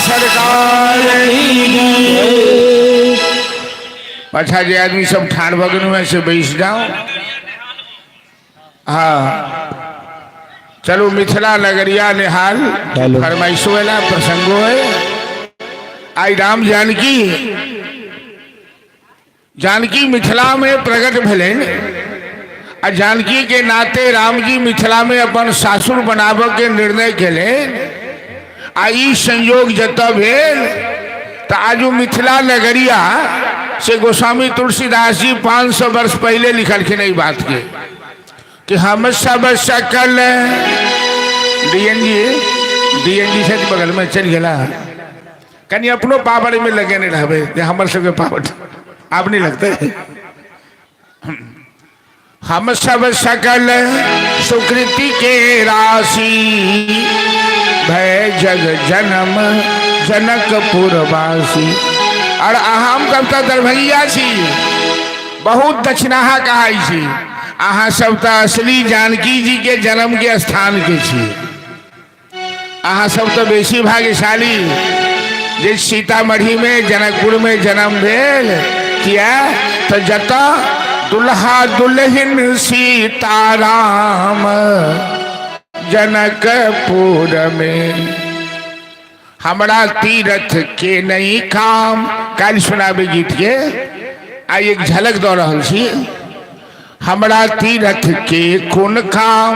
सरकार। पाछा जे आदमी सब ठाढ़ भऽ गेलहुँ से बैस जाउ। हाँ चलू, मिथिला नगरिया निहाल फरमाइशो एला, प्रसंगो है। आई राम जानकी जानकी मिथिला में प्रकट भेलनि आ जानकी के नाते रामजी मिथिला में अपन सासुर बनाबऽ के निर्णय केलनि आ ई संयोग जतऽ भेल तऽ आजू मिथिला नगरिया से गोस्वामी तुलसीदास जी 500 वर्ष पहले लिखलखिन एहि बात के कि हम सब सकल। डीएनजी डीएनजी से बगल में चलि गेला, कनि अपनो पावर में लगेने रहबै जे हमर सबके पावर आब नहीं लगते। हम सब सकल सुकृति के राशि भय जग जन्म जनकपुरवासी। और हम सब तऽ दरभंगिया छी, बहुत दक्षिणाहा कहाइ छी। अहाँ सब तऽ असली जानकी जी के जन्म के स्थान के छी। अहाँ सब तऽ बेसी भाग्यशाली जे सीतामढ़ी में जनकपुर में जन्म भेल, किया तऽ जतऽ दुल्हा दुल्हिन सीताराम जनकपुर में हमरा तीरथ के नहीं काम। काल्हि सुनाबे गीत के आइ एक झलक दऽ रहल छी। हमरा तीरथ के कोन काम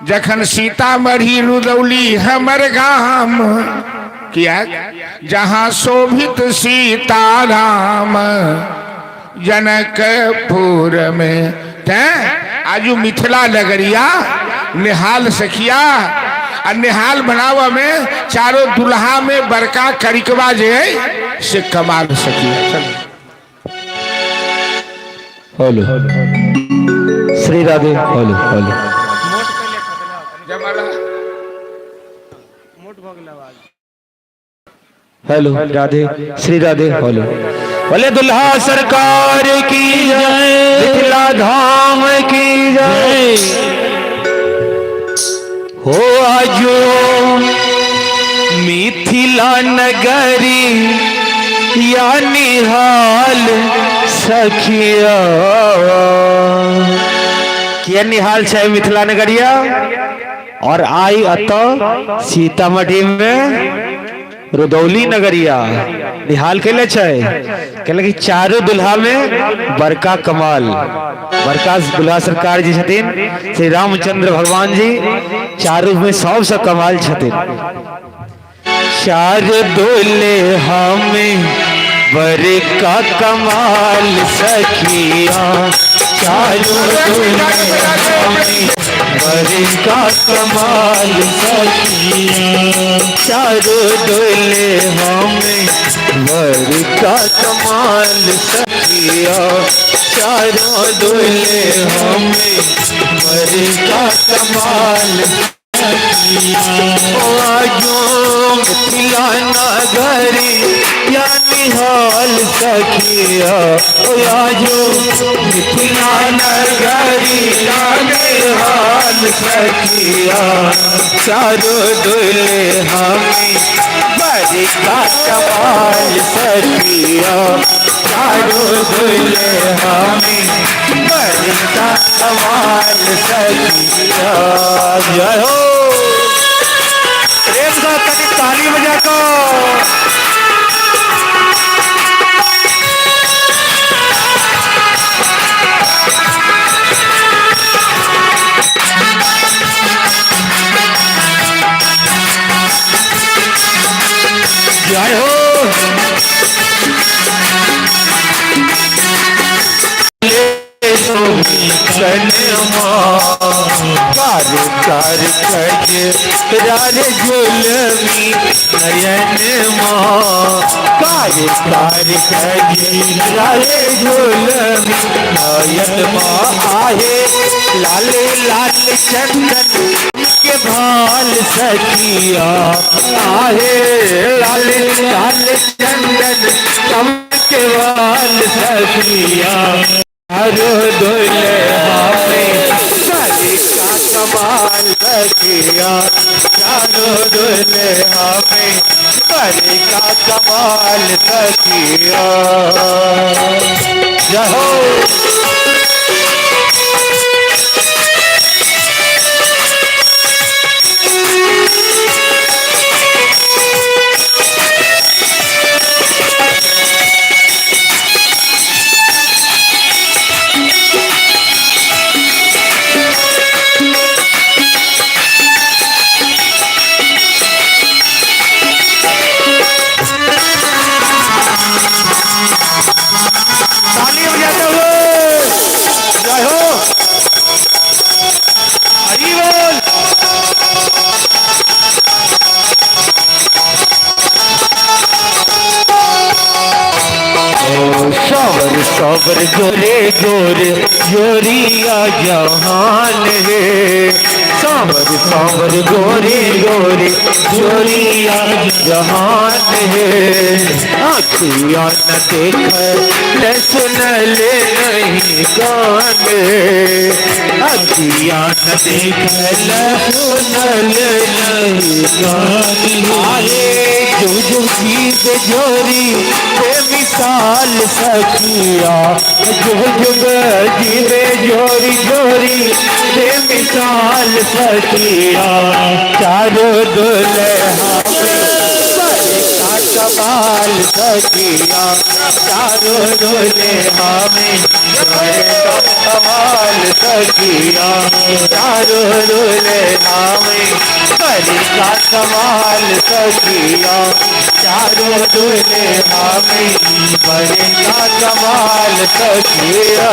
जखन सीतामढ़ी रुदौली हमर गाम, किया जहाँ शोभित सीताराम जनकपुर में। तैं आजू मिथिला नगरिया निहाल सखिया आ निहाल बनाबऽ में चारो दुल्हा में बड़का करिकवा जे है से कमाल सखिया। चलो hello Shri Radhe. Hello hello hello Radhe Shri Radhe. Hello बोले दुल्हा सरकार की जय, मिथिला धाम की जय हो। आजो मिथिला नगरी या निहाल सखिया। किया निहाल छै मिथिला नगरिया और आई अत सीतामढ़ी में रुदौली नगरिया निहाल कैले छै, कैले कि चारू दुल्हा में बड़का कमाल, बड़का दुल्हा सरकार जी छथिन श्री रामचंद्र भगवान जी, चारू में सबसे कमाल छथिन। चार दुल्हे हमें बड़का कमाल सखिया, चारू दुल्हे हमें बड़का कमाल सखिया, चारू दुल्हे हमें बड़का कमाल सखिया, चारों दुल्हे हमें बड़का कमाल। आजो मिथिला नगरी या निहाल सखिया, आजो मिथिला नगरी या निहाल सखिया, चारों दुल्हे हमें बड़ी का कमाल सखिया, चारों दुल्हे हमें बड़ी का कमाल सखिया। जय हो, प्रेम से कनी ताली बजा को। जय हो। कार कार कज रार जुलमी नयन माँ, कार कार कज रार जुलमी नयन माँ, आहे लाल लाल चंदन के भाल सखिया। आहे लाल लाल चंदन चमके वाल सखिया। हरो दुल्हा में बड़ी का कमाल सखिया। चारो दुल्हा में बड़ी का कमाल सखिया। जय हो। ताली बजाते हुए जय हो। हरि बोल। सबर सबर गोरे गोरे जोरिया जहान है। सबर सबर गोरे गोरे जोरिया जहान है। आखियां न देख न सुन ले नहीं कान। आखियां न देख न सुन ले नहीं कान। आहे जुग जुग जीव जोरी बेमिसाल सखिया। जुग जुग जीवे जोरी जोरी बेमिसाल सखिया। चारों दुल्हा में का कमाल सखिया। चारों दुल्हा में का कमाल सखिया। चारों दुल्हा में बड़ी का कमाल सखिया। चारों दुल्हा में बड़े का कमाल सखिया।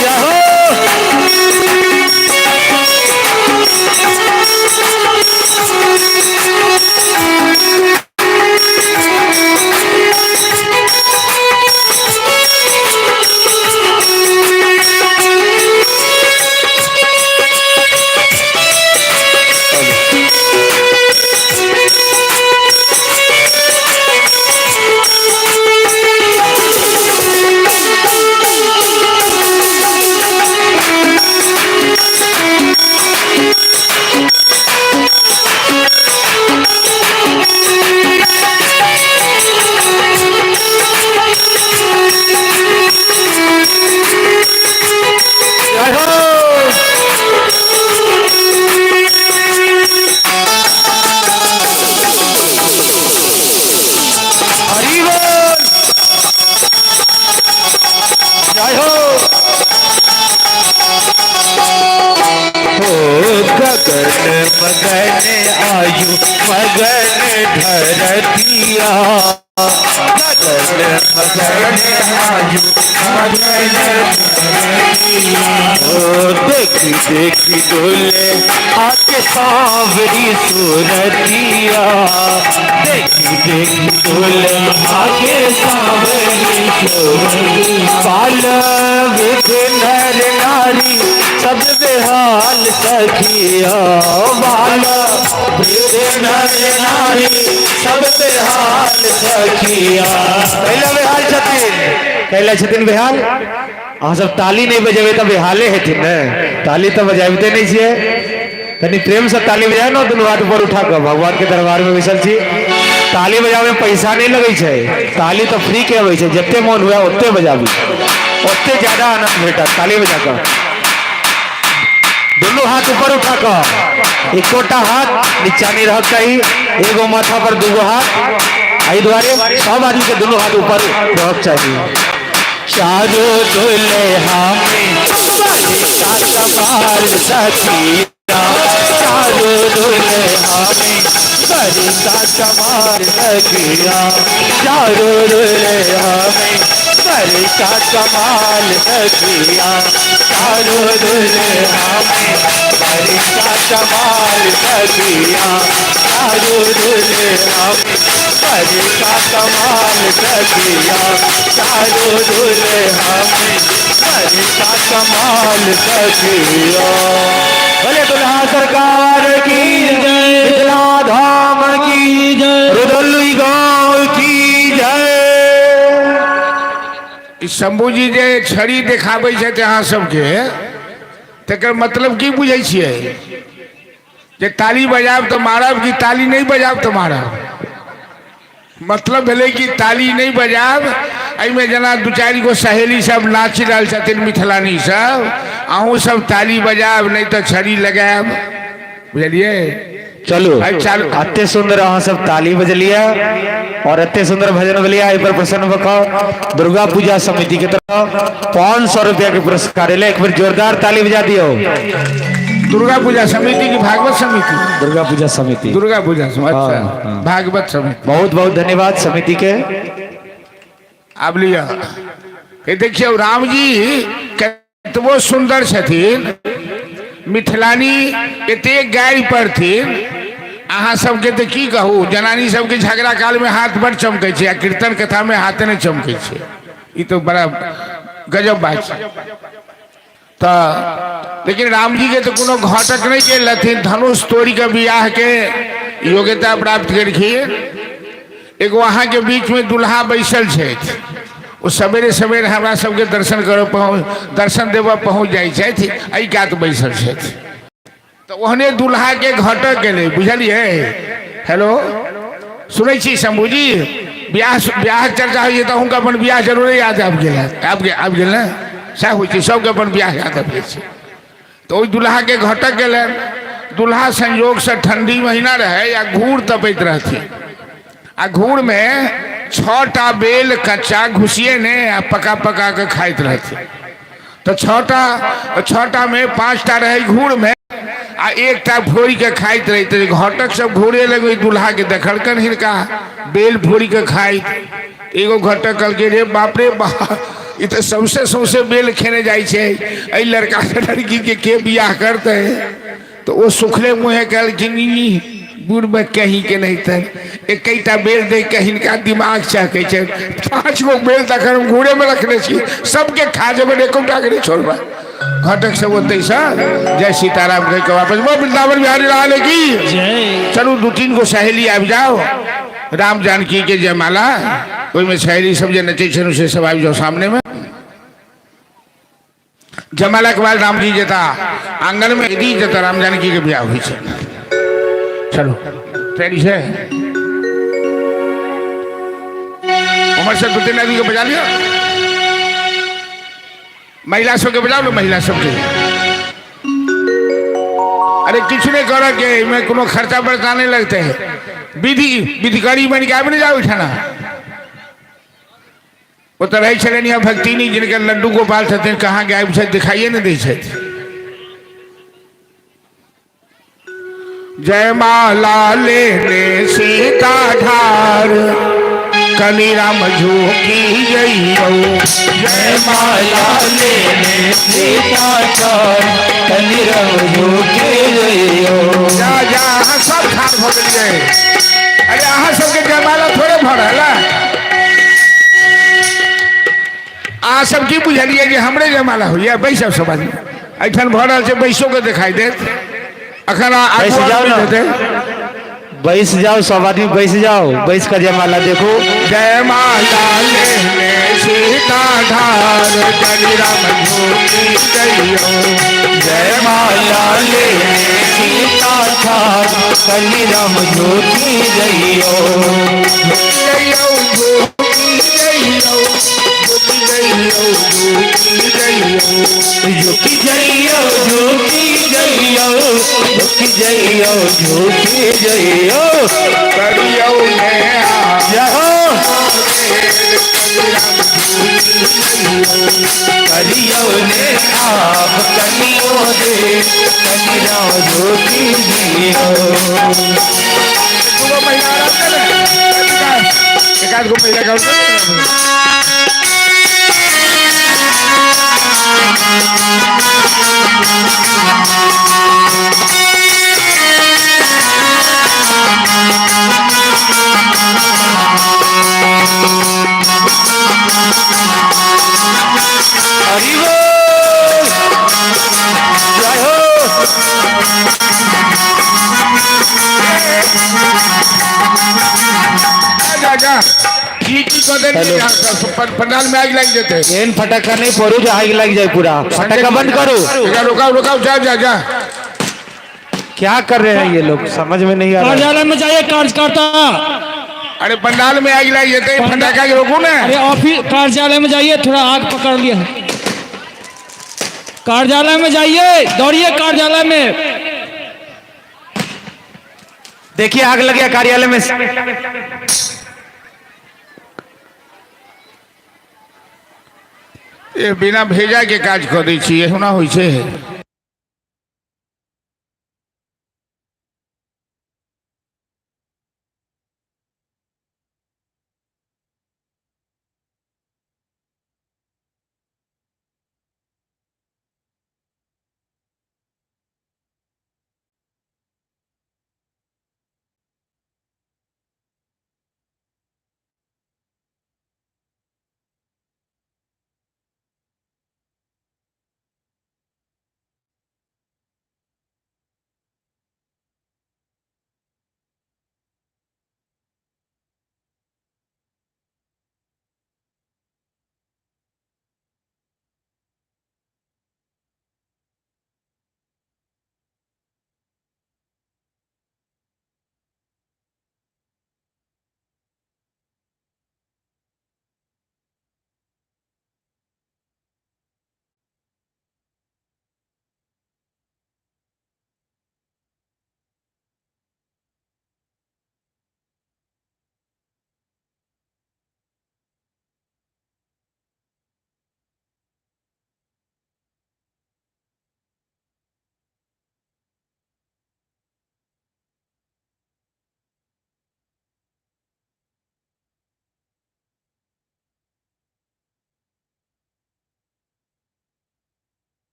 जय हो। जय हो। हरि बोल। जय हो। हो गगन मगन आयु मगन धरतिया। गगन मगन आयु मगन धरतिया। ओ देखी देखी डोले आके सांवरी सूरतिया। देखी देखी डोले आके सांवरी सूरतिया। बाल विध नर नारी सब बेहाल सखिया। बाल विध नर नारी सब बेहाल सखिया। कैला बेहाल छथिन, कैला छथिन बेहाल। अहाँ सब ताली नहीं बजेबै तऽ बेहाले हेथिन ने। ताली तऽ बजाबिते नहीं छियै। कनि प्रेम से ताली बजाय ने, दुनू हाथ ऊपर उठा कऽ भगवान के दरबार में बैसल छी। ताली बजाबै में पैसा नहीं लगै छै, ताली तऽ फ्री के अबै छै। जते मोन हुए ओते बजाबी, ओते ज्यादा आनंद भेटत ताली बजा कऽ। दुनू हाथ ऊपर उठा कऽ, एकोटा हाथ नीचा नहीं रहक चाही। एगो माथा पर दूगो हाथ, एहि दुआरे सब आदमी के दुनू हाथ ऊपर रहक चाही। चारों दुल्हा में बड़ी का कमाल सखिया। चारों दुल्हा में बड़ी का कमाल सखिया। चारों दुल्हा में बरसा कमाल सखिया, चारों दुल्हा में बरसा कमाल सखिया, चारों दुल्हा में बरसा कमाल सखिया, चारों दुल्हा में बरसा कमाल सखिया। बोले दुल्हा सरकार की जय, मिथिला धाम की जय, रुदौली गांव की जय। ई शंभूजी जे छड़ी देखाबै छथि अहाँ सबके, तकर मतलब की बुझै छियै? जे ताली बजायब तऽ मारब कि ताली नहि बजायब तऽ मारब? मतलब भेलै कि ताली नहि बजायब। एहिमे जेना दू चारि गो सहेली सब नाचि रहल छथिन मिथिलानी सब, अहूँ सब ताली बजायब नहि तऽ छड़ी लगायब, बुझलियै? चलू। आइ चालू। एते सुंदर अहाँ सब ताली बजलियै और एते सुंदर भजन भेलियै, एहि पर प्रसन्न भऽ कऽ दुर्गा पूजा समिति के तरफ 500 रुपया के पुरस्कार एलै। एक बेर जोरदार ताली बजा दियौ। दुर्गा पूजा समिति की भागवत समिति? दुर्गा पूजा समिति। दुर्गा पूजा समिति, अच्छा। हाँ, हाँ। भागवत समिति। बहुत बहुत धन्यवाद समिति के। आब लिअ, हे देखियौ, रामजी कतबो सुन्दर छथिन, मिथिलानी एतेक गारि पढ़थिन अहाँ सबके तऽ की कहू। जनानी सबके झगड़ा कालमे हाथ बड़ चमकै छै आ कीर्तन कथामे हाथे नहि चमकै छै। ई तऽ बड़ा गजब बात छै। तऽ लेकिन रामजीके तऽ कोनो घटक नहि गेल रहथिन, धनुष तोड़ि कऽ बियाहके योग्यता प्राप्त केलखिन। एगो अहाँके बीचमे दुल्हा बैसल छथि, ओ सवेरे सवेरे हमरा सबके दर्शन करऽ पहुँच, दर्शन देबऽ पहुँच जाइ छथि, एहि कात बैसल छथि। तऽ ओहने दुल्हाके घटक गेलै, बुझलियै? हेलो, सुनै छी शंभूजी? बियाह बियाहके चर्चा होइ छै तऽ अहूँके अपन बियाह जरूरे याद आबि गेल हैत। आबि गेल, आबि गेल ने? सएह होइ छै, सबके अपन बियाह याद आबि जाइ छै। तऽ ओहि दुल्हाके घटक गेलनि। दुल्हा संयोगसँ ठंडी महीना रहै आ घूर तपैत रहथिन, आ घूरमे 6टा बेल कच्चा घुसिए ने आ पका पका कऽ खाइत रहथिन। तऽ 6टा, 6टामे 5टा रहै घूरमे आ एकटा फोड़ि कऽ खाइत रहै। तऽ घटक सब घूरे लग ओहि दुल्हाके देखलकनि हिनका बेल फोड़ि कऽ खाइत। एगो घटक कहलकै, रे बाप रे बाप, ई तऽ सौंसे सौंसे बेल खेने जाइ छै, एहि लड़का के लड़की के बियाह करतै? तऽ ओ सुखले मुँहे कहलखिन, ई बूढ़ कहीं के नहीं तऽ एकैटा बेल देख के हिनका दिमाग चहकै छै, 5 गो बेल तखन हम घूरे में रखने छी, सबके खा जेबै, एकोटा के नहीं छोड़बै। घटक सब ओतैसँ जय सीताराम कहि के वापस। वो वृंदावन बिहारी लाल की जय। चलू, दू तीन गो सहेली आबि जाओ। राम जानकी के जयमाला, ओहिमे सहेली सब जे नचै छै से सब आबि जाओ सामने में। जयमाला के बाद रामजी जेता आंगन में, यदि जेता राम जानकी के बियाह होइ छै। चलो, तैयारी छै? उम्हर से दू तीन आदमी के बजा लियो, महिला सबके बजा लो, महिला सबके। अरे किछु नहि करऽ के, एहिमे कोनो खर्चा बर्चा नहि लगतै। विधि विधिकरी बनि के आबि नहि जाउ ओहिठाम। ओतऽ रहै छलनि यहाँ भक्तिनी, जिनकर लड्डू गोपाल छथिन, कहाँ गायब छथि, दिखाइए नहि दै छथि। जयमाला लेने सीता ढार, कनि राम झुकी जइयौ। जयमाला लेने सीता ढार, कनि राम झुकी जइयौ। जा जा, अहाँ सब ठाढ़ भऽ गेलियै। अरे अहाँ सबके जयमाला थोड़े भऽ रहल है। अहाँ सब की बुझलियै जे हमरे जयमाला होइया? बैसब सब आदमी एहिठाम भऽ रहल छै, बैसो के देखाई देत अखन आगू। बैस जाउ आदमी ने। हेतै। बैस जाओ, सब आदमी बैस जाओ, बैस कर जयमाला देखो। जयमाला लेने सीता ढार, कनि राम झुकी जइयौ। जयमाला लेने सीता ढार, कनि राम झुकी जइयो। जइयौ झुकी जइयौ, झुकी जइयौ, झुकी जइयौ। झुकी जइयो, झुकी जइयो, झुकी जइयो, झुकी जइयो। करियौ ने जय हो। करियो ने आप कनियो दे, कनि राम झुकी जइयो। दूगो महिला रहतै ने, एक आध गो महिला के। हरि बोल, जय हो। जा जा, की की कऽ देलियै अहाँ सब? पंडाल में आगि लागि जेतै। एहन फटक्का नहीं फोड़ू जो आगि लग जाए पूरा। फटक्का बंद करू। एकरा रोकाउ, रोकाउ, जा जा जा। क्या कर रहे हैं ये लोग, समझ में नहीं आ रहा है। कार्यालय में जाइए कार्यकर्ता। अरे पंडाल में आगि लागि जेतै, फटाका के रोकू ने। अरे ऑफिस कार्यालय में जाइए, थोड़ा आग पकड़ लिया है। कार्यालय में जाइए, दौड़िए कार्यालय में। देखिए आग लग गया कार्यालय में। ये बिना भेजा के काज कऽ दै छियै, एहुना होइ छै।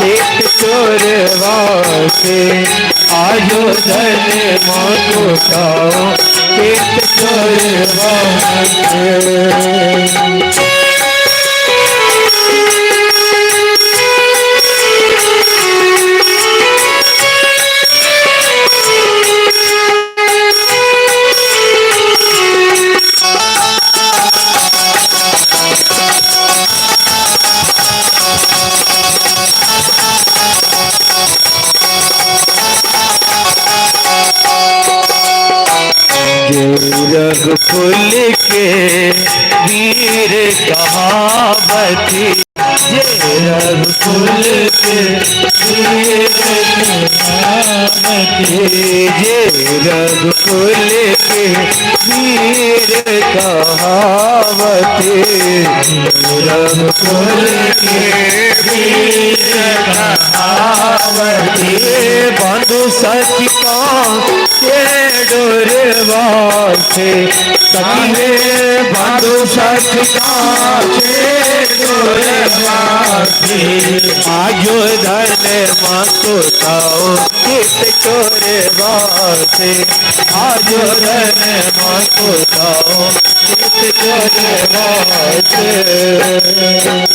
एक चोर वासे आयो धन मोटाओ, एक चोर वासे। रघुकुल के वीर कहावती, जे रघुकुल के वीर कहावती, जे रघुकुल के वीर कहावती, रघुकुल के वीर कहावती। बंधु सच के डोरवा से सखी रे बांधो सख काचे डोरवा से आजो धन मातो ताओ कित चोरवा से आजो धन मातो ताओ कित चोरवा से।